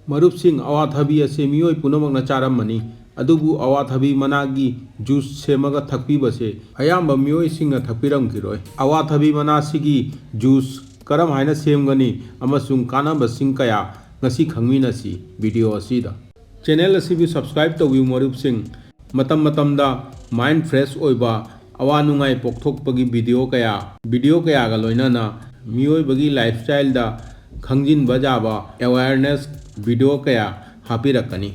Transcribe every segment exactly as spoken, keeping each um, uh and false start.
ꯃꯔꯨꯞꯁꯤꯡ, ꯑꯋꯥꯊꯕꯤ ꯑꯁꯤ ꯃꯤꯑꯣꯏ ꯄꯨꯝꯅꯃꯛꯅ ꯆꯥꯔꯝꯃꯅꯤ, ꯑꯗꯨꯕꯨ ꯑꯋꯥꯊꯕꯤ ꯃꯅꯥꯒꯤ ꯖꯨꯁ ꯁꯦꯝꯃꯒ ꯊꯛꯄꯤꯕꯁꯦ ꯑꯌꯥꯝꯕ ꯃꯤꯑꯣꯏꯁꯤꯡꯅ ꯊꯛꯄꯤꯔꯝꯈꯤꯔꯣꯏ꯫ ꯑꯋꯥꯊꯕꯤ ꯃꯅꯥꯁꯤꯒꯤ ꯖꯨꯁ ꯀꯔꯝ ꯍꯥꯏꯅ ꯁꯦꯝꯒꯅꯤ ꯑꯃꯁꯨꯡ ꯀꯥꯟꯅꯕꯁꯤꯡ ꯀꯌꯥ ꯉꯁꯤ ꯈꯪꯃꯤꯟꯅꯁꯤ ꯚꯤꯗꯤꯑꯣ ꯑꯁꯤꯗ꯫ ꯆꯦꯅꯦꯜ ꯑꯁꯤꯕꯨ ꯁꯕꯁꯀ꯭ꯔꯥꯏꯕ ꯇꯧꯕꯤꯌꯨ ꯃꯔꯨꯞꯁꯤꯡ꯫ ꯃꯇꯝ ꯃꯇꯝꯗ ꯃꯥꯏꯟ ꯐ꯭ꯔꯦꯁ ꯑꯣꯏꯕ, ꯑꯋꯥ ꯅꯨꯡꯉꯥꯏ ꯄꯣꯛꯊꯣꯛꯄꯒꯤ ꯚꯤꯗꯤꯑꯣ ꯀꯌꯥ, ꯚꯤꯗꯤꯑꯣ ꯀꯌꯥꯒ ꯂꯣꯏꯅꯅ ꯃꯤꯑꯣꯏꯕꯒꯤ ꯂꯥꯏꯐꯁ꯭ꯇꯥꯏꯜꯗ ꯈꯪꯖꯤꯟꯕ ꯌꯥꯕ ꯑꯦꯋꯦꯌꯔꯅꯦꯁ ꯚꯤꯗꯤꯑꯣ ꯀꯌꯥ ꯍꯥꯞꯄꯤꯔꯛꯀꯅꯤ꯫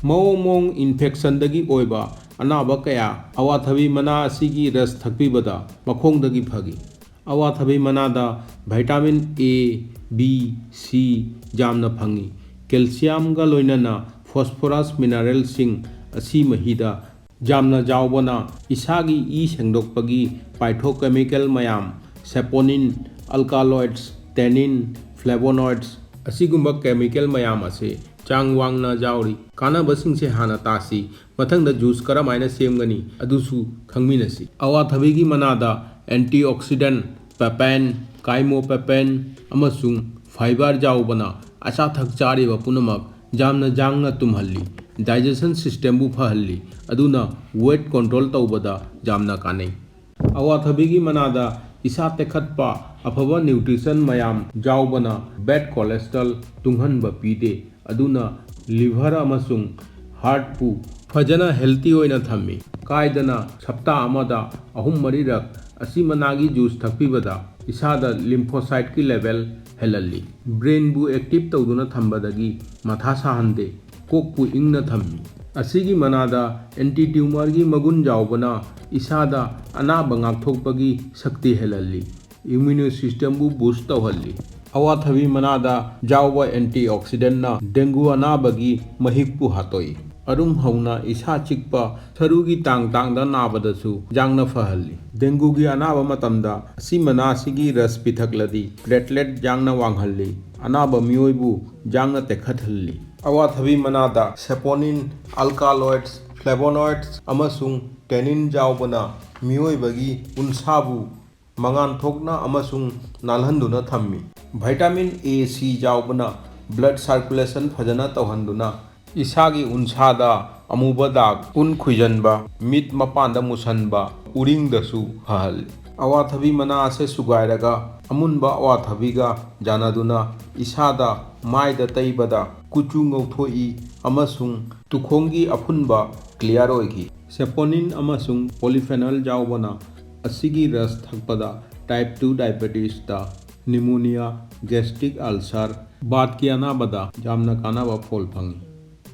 ꯃꯑꯣꯡ ꯃꯑꯣꯡ ꯏꯟꯐꯦꯛꯁꯟꯗꯒꯤ ꯑꯣꯏꯕ ꯑꯅꯥꯕ ꯀꯌꯥ ꯑꯋꯥꯊꯕꯤ ꯃꯅꯥ ꯑꯁꯤꯒꯤ ꯔꯁ ꯊꯛꯄꯤꯕꯗ ꯃꯈꯣꯡꯗꯒꯤ ꯐꯈꯤ꯫ ꯑꯋꯥꯊꯕꯤ ꯃꯅꯥꯗ ꯚꯥꯏꯇꯥꯃꯤꯟ ꯑꯦ, ꯕꯤ, ꯁꯤ ꯌꯥꯝꯅ ꯐꯪꯏ꯫ ꯀꯦꯜꯁꯤꯌꯝꯒ ꯂꯣꯏꯅꯅ ꯐꯣꯁꯐꯣꯔꯁ ꯃꯤꯅꯔꯦꯜꯁꯤꯡ ꯑꯁꯤ ꯃꯍꯤꯗ ꯌꯥꯝꯅ ꯌꯥꯎꯕꯅ ꯏꯁꯥꯒꯤ ꯏ ꯁꯦꯡꯗꯣꯛꯄꯒꯤ ꯄꯥꯏꯊꯣꯀꯦꯃꯤꯀꯦꯜ ꯃꯌꯥꯝ, ꯁꯦꯄꯣꯅꯤꯟ, ꯑꯜꯀꯥꯂꯣꯏꯗꯁ, ꯇꯦꯅꯤꯟ, ꯐ꯭ꯂꯦꯚꯣꯅꯣꯏꯗꯁ ꯑꯁꯤꯒꯨꯝꯕ ꯀꯦꯃꯤꯀꯦꯜ ꯃꯌꯥꯝ ꯑꯁꯤ ꯆꯥꯡ ꯋꯥꯡꯅ ꯌꯥꯎꯔꯤ꯫ ꯀꯥꯟꯅꯕꯁꯤꯡꯁꯦ ꯍꯥꯟꯅ ꯇꯥꯁꯤ, ꯃꯊꯪꯗ ꯖꯨꯁ ꯀꯔꯝꯍꯥꯏꯅ ꯁꯦꯝꯒꯅꯤ ꯑꯗꯨꯁꯨ ꯈꯪꯃꯤꯟꯅꯁꯤ꯫ ꯑꯋꯥꯊꯕꯤꯒꯤ ꯃꯅꯥꯗ ꯑꯦꯟꯇꯤꯑꯣꯛꯁꯤꯗꯦꯟ, ꯄꯦꯄꯦꯟ, ꯀꯥꯏꯃꯣꯄꯦꯄꯦꯟ ꯑꯃꯁꯨꯡ ꯐꯥꯏꯕꯔ ꯌꯥꯎꯕꯅ ꯑꯆꯥ ꯑꯊꯛ ꯆꯥꯔꯤꯕ ꯄꯨꯝꯅꯃꯛ ꯌꯥꯝꯅ ꯌꯥꯡꯅ ꯇꯨꯝꯍꯜꯂꯤ, ꯗꯥꯏꯖꯦꯁꯟ ꯁꯤꯁꯇꯦꯝꯕꯨ ꯐꯍꯜꯂꯤ, ꯑꯗꯨꯅ ꯋꯦꯠ ꯀꯟꯇ꯭ꯔꯣꯜ ꯇꯧꯕꯗ ꯌꯥꯝꯅ ꯀꯥꯟꯅꯩ꯫ ꯑꯋꯥꯊꯕꯤꯒꯤ ꯃꯅꯥꯗ ꯏꯁꯥ ꯇꯦꯛꯈꯠꯄ, ꯑꯐꯕ ꯅ꯭ꯌꯨꯇ꯭ꯔꯤꯁꯟ ꯃꯌꯥꯝ ꯌꯥꯎꯕꯅ ꯕꯦꯗ ꯀꯣꯂꯦꯁꯇ꯭ꯔꯣꯜ ꯇꯨꯡꯍꯟꯕ ꯄꯤꯗꯦ, ꯑꯗꯨꯅ ꯂꯤꯚꯔ ꯑꯃꯁꯨꯡ ꯍꯥꯔꯠꯄꯨ ꯐꯖꯅ ꯍꯦꯜꯇꯤ ꯑꯣꯏꯅ ꯊꯝꯃꯤ꯫ ꯀꯥꯏꯗꯅ ꯁꯞꯇꯥ ꯑꯃꯗ ꯑꯍꯨꯝ ꯃꯔꯤꯔꯛ ꯑꯁꯤ ꯃꯅꯥꯒꯤ ꯖꯨꯁ ꯊꯛꯄꯤꯕꯗ ꯏꯁꯥꯗ ꯂꯤꯝꯐꯣꯁꯥꯏꯠꯀꯤ ꯂꯦꯚꯦꯜ ꯍꯦꯜꯍꯜꯂꯤ, ꯕ꯭ꯔꯦꯟꯕꯨ ꯑꯦꯛꯇꯤꯚ ꯇꯧꯗꯨꯅ ꯊꯝꯕꯗꯒꯤ ꯃꯊꯥ ꯁꯥꯍꯟꯗꯦ, ꯀꯣꯛꯄꯨ ꯏꯪꯅ ꯊꯝꯃꯤ꯫ ꯑꯁꯤꯒꯤ ꯃꯅꯥꯗ ꯑꯦꯟꯇꯤ ꯇ꯭ꯌꯨꯃꯔꯒꯤ ꯃꯒꯨꯟ ꯌꯥꯎꯕꯅ ꯏꯁꯥꯗ ꯑꯅꯥꯕ ꯉꯥꯛꯊꯣꯛꯄꯒꯤ ꯁꯛꯇꯤ ꯍꯦꯜꯍꯜꯂꯤ, ꯏꯝꯃ꯭ꯌꯨꯅꯣ ꯁꯤꯁꯇꯦꯝꯕꯨ ꯕꯨꯁ ꯇꯧꯍꯜꯂꯤ꯫ ꯑꯋꯥꯊꯕꯤ ꯃꯅꯥꯗ ꯌꯥꯎꯕ ꯑꯦꯟꯇꯤꯑꯣꯛꯁꯤꯗꯦꯟꯅ ꯗꯦꯡꯒꯨ ꯑꯅꯥꯕꯒꯤ ꯃꯍꯤꯛꯄꯨ ꯍꯥꯠꯇꯣꯛꯏ꯫ ꯑꯔꯨꯝ ꯍꯧꯅ ꯏꯁꯥ ꯆꯤꯛꯄ, ꯁꯔꯨꯒꯤ ꯇꯥꯡ ꯇꯥꯡꯗ ꯅꯥꯕꯗꯁꯨ ꯌꯥꯡꯅ ꯐꯍꯜꯂꯤ꯫ ꯗꯦꯡꯒꯨꯒꯤ ꯑꯅꯥꯕ ꯃꯇꯝꯗ ꯑꯁꯤ ꯃꯅꯥ ꯑꯁꯤꯒꯤ ꯔꯁ ꯄꯤꯊꯛꯂꯗꯤ ꯄ꯭ꯂꯦꯠꯂꯦꯠ ꯌꯥꯡꯅ ꯋꯥꯡꯍꯜꯂꯤ, ꯑꯅꯥꯕ ꯃꯤꯑꯣꯏꯕꯨ ꯌꯥꯡꯅ ꯇꯦꯛꯈꯠꯍꯜꯂꯤ꯫ ꯑꯋꯥꯊꯕꯤ ꯃꯅꯥꯗ ꯁꯦꯄꯣꯅꯤꯟ, ꯑꯜꯀꯥꯂꯣꯏꯗꯁ, ꯐ꯭ꯂꯦꯚꯣꯅꯣꯏꯗꯁ ꯑꯃꯁꯨꯡ ꯇꯦꯅꯤꯟ ꯌꯥꯎꯕꯅ ꯃꯤꯑꯣꯏꯕꯒꯤ ꯎꯟꯁꯥꯕꯨ ꯃꯉꯥꯟ ꯊꯣꯛꯅ ꯑꯃꯁꯨꯡ ꯅꯥꯜꯍꯟꯗꯨꯅ ꯊꯝꯃꯤ꯫ ꯚꯥꯏꯇꯥꯃꯤꯟ ꯑꯦ ꯁꯤ ꯌꯥꯎꯕꯅ blood circulation ꯐꯖꯅ ꯇꯧꯍꯟꯗꯨꯅ ꯏꯁꯥꯒꯤ ꯎꯟꯁꯥꯗ ꯑꯃꯨꯕ ꯗꯥꯛ, ꯎꯟ ꯈꯨꯏꯖꯟꯕ, ꯃꯤꯠ ꯃꯄꯥꯟꯗ ꯃꯨꯁꯟꯕ, ꯎꯔꯤꯡꯗꯁꯨ ꯐꯍꯜꯂꯤ꯫ ꯑꯋꯥꯊꯕꯤ ꯃꯅꯥ ꯑꯁꯤ ꯁꯨꯒꯥꯏꯔꯒ ꯑꯃꯨꯟꯕ ꯑꯋꯥꯊꯕꯤꯒ ꯌꯥꯟꯅꯗꯨꯅ ꯏꯁꯥꯗ, ꯃꯥꯏꯗ ꯇꯩꯕꯗ ꯀꯨꯆꯨ ꯉꯧꯊꯣꯛꯏ ꯑꯃꯁꯨꯡ ꯇꯨꯈꯣꯡꯒꯤ ꯑꯐꯨꯟꯕ clear ꯑꯣꯏꯈꯤ꯫ Saponin ꯑꯃꯁꯨꯡ polyphenol ꯌꯥꯎꯕꯅ ꯑꯁꯤꯒꯤ ꯔꯁ ꯊꯛꯄꯗ type two diabetesꯇ, pneumonia, gastric ulcer, ꯕꯥꯠꯀꯤ ꯑꯅꯥꯕꯗ ꯌꯥꯝꯅ ꯀꯥꯟꯅꯕ ꯐꯣꯜ ꯐꯪꯏ꯫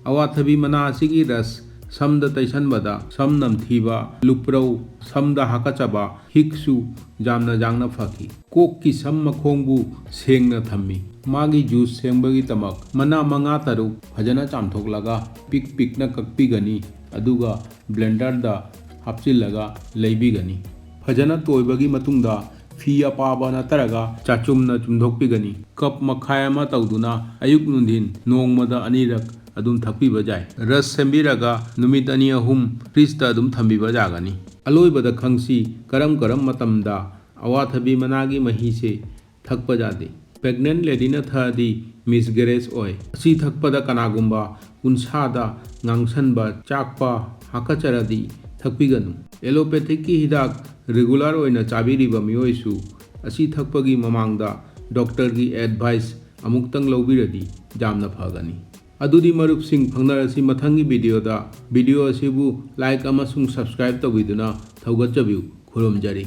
ꯑꯋꯥꯊꯕꯤ ꯃꯅꯥ ꯑꯁꯤꯒꯤ ꯔꯁ ꯁꯝꯗ ꯇꯩꯁꯟꯕꯗ ꯁꯝ ꯅꯝꯊꯤꯕ, ꯂꯨꯄ꯭ꯔꯧ, ꯁꯝꯗ ꯍꯥꯀꯠꯆꯕ, ꯍꯤꯛꯁꯨ ꯌꯥꯝꯅ ꯌꯥꯡꯅ ꯐꯈꯤ꯫ ꯀꯣꯛꯀꯤ ꯁꯝ ꯃꯈꯣꯡꯕꯨ ꯁꯦꯡꯅ ꯊꯝꯃꯤ꯫ ꯃꯥꯒꯤ ꯖꯨꯁ ꯁꯦꯝꯕꯒꯤꯗꯃꯛ ꯃꯅꯥ ꯃꯉꯥ ꯇꯔꯨꯛ ꯐꯖꯅ ꯆꯥꯝꯊꯣꯛꯂꯒ ꯄꯤꯛ ꯄꯤꯛꯅ ꯀꯛꯄꯤꯒꯅꯤ, ꯑꯗꯨꯒ ꯕ꯭ꯂꯦꯟꯗꯔꯗ ꯍꯥꯞꯆꯤꯜꯂꯒ ꯂꯩꯕꯤꯒꯅꯤ꯫ ꯐꯖꯅ ꯇꯣꯏꯕꯒꯤ ꯃꯇꯨꯡꯗ ꯐꯤ ꯑꯄꯥꯕ ꯅꯠꯇ꯭ꯔꯒ ꯆꯥꯆꯨꯝꯅ ꯆꯨꯝꯊꯣꯛꯄꯤꯒꯅꯤ꯫ ꯀꯞ ꯃꯈꯥꯏ ꯑꯃ ꯇꯧꯗꯨꯅ ꯑꯌꯨꯛ ꯅꯨꯡꯊꯤꯟ ꯅꯣꯡꯃꯗ ꯑꯅꯤꯔꯛ ꯑꯗꯨꯝ ꯊꯛꯄꯤꯕ ꯌꯥꯏ꯫ ꯔꯁ ꯁꯦꯝꯕꯤꯔꯒ ꯅꯨꯃꯤꯠ ꯑꯅꯤ ꯑꯍꯨꯝ ꯐ꯭ꯔꯤꯖꯇ ꯑꯗꯨꯝ ꯊꯝꯕꯤꯕ ꯌꯥꯒꯅꯤ꯫ ꯑꯂꯣꯏꯕꯗ ꯈꯪꯁꯤ ꯀꯔꯝ ꯀꯔꯝ ꯃꯇꯝꯗ ꯑꯋꯥꯊꯕꯤ ꯃꯅꯥꯒꯤ ꯃꯍꯤꯁꯦ ꯊꯛꯄ ꯌꯥꯗꯦ꯫ Pregnant ladyꯅ ꯊꯛꯑꯗꯤ miscarriage ꯑꯣꯏ꯫ ꯑꯁꯤ ꯊꯛꯄꯗ ꯀꯅꯥꯒꯨꯝꯕ ꯎꯟꯁꯥꯗ ꯉꯥꯡꯁꯟꯕ, ꯆꯥꯛꯄ, ꯍꯥꯀꯠꯆꯔꯗꯤ ꯊꯛꯄꯤꯒꯅꯨ꯫ Allopathicꯀꯤ ꯍꯤꯗꯥꯛ regular ꯑꯣꯏꯅ ꯆꯥꯕꯤꯔꯤꯕ ꯃꯤꯑꯣꯏꯁꯨ ꯑꯁꯤ ꯊꯛꯄꯒꯤ ꯃꯃꯥꯡꯗ doctorꯒꯤ advice ꯑꯃꯨꯛꯇꯪ ꯂꯧꯕꯤꯔꯗꯤ ꯌꯥꯝꯅ ꯐꯒꯅꯤ꯫ ꯑꯗꯨꯗꯤ ꯃꯔꯨꯞꯁꯤꯡ, ꯐꯪꯅꯔꯁꯤ ꯃꯊꯪꯒꯤ videoꯗ꯫ Video ꯑꯁꯤꯕꯨ like ꯑꯃꯁꯨꯡ subscribe ꯇꯧꯕꯤꯗꯨꯅ ꯊꯧꯒꯠꯆꯕꯤꯌꯨ꯫ ꯈꯨꯔꯨꯝꯖꯔꯤ꯫